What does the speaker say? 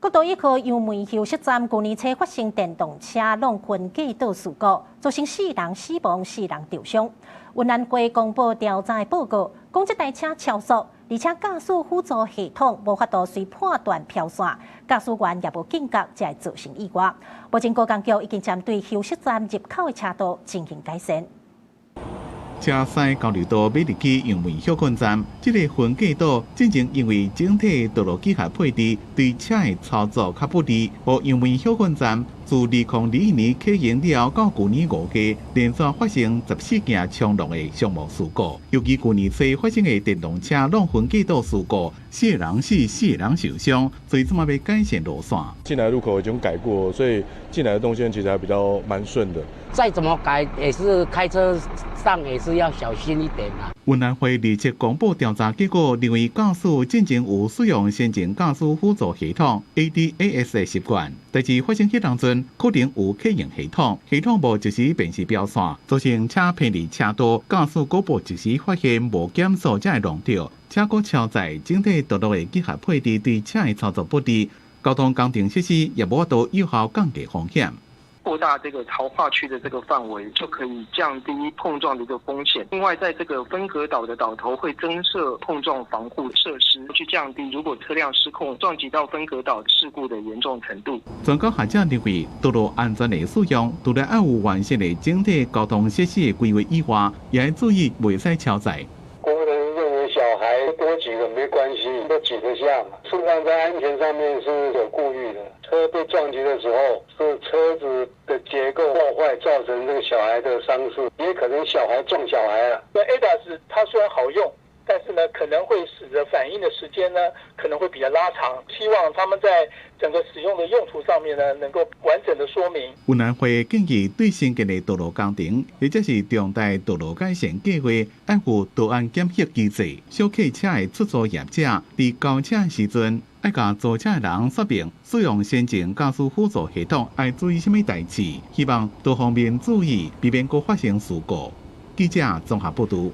國道一號楊梅休息站，舊年初發生電動車挵分隔島事故，造成四人死亡、四人受傷。運安會公布調查報告，講這台車超速，而且駕駛輔助系統無法度隨判斷標線，駕駛員也無警覺，才會造成意外。目前高工局已經針對休息站入口的車道進行改善。車駛交流道欲入去楊梅歇睏站，這个分隔島進前因為整體道路機械配置對車的操作較不利，予楊梅歇睏站自2021年啟用了後到舊年5月，連續發生14件衝撞的傷亡事故。尤其舊年初發生的電動車挵分隔島事故，四个人死，四个人受傷，所以這馬欲改善路線。進來入口已經改過，所以進來的動線其實還比較蠻順的。再怎麼改，也是開車上也是要小心一點啦。運安會27公布調查結果，認為駕駛進前有使用先進駕駛輔助系統 ADAS 的習慣，代誌發生彼當陣可能有啟用系統，系統無及時辨識標線，造成車偏離車道，駕駛閣無及時發現無減速才會挵著，車閣超載，整體道路的機械配置對車的操作不利，交通工程設施也無法度有效降低風險。擴大這個槽化區的這個範圍，就可以降低碰撞的一個風險。另外，在這個分隔島的島頭會增設碰撞防護設施，去降低如果車輛失控撞擊到分隔島事故的嚴重程度。專家學者認為，道路安全的使用，除了愛有完善的整體交通設施的規劃以外，也愛注意袂使超載。國人認為小孩多擠個沒關係，都擠得下嘛。事實上，在安全上面是有顧慮的。車被撞擊的時候，是車子的結構破壞造成這個小孩的傷勢，也可能小孩撞小孩了。那 ADAS 它雖然好用，但是呢，可能會使得反應的時間呢，可能會比較拉長。希望他們在整個使用的用途上面呢，能夠完整的說明。運安會建議對新建的道路工程，或者是重大道路改善計劃，愛有道安檢核機制。小客車的出租業者佇交車的時陣，愛共租車的人說明使用先進駕駛輔助系統愛注意啥物代誌，希望多方面注意，避免閣發生事故。記者綜合報導。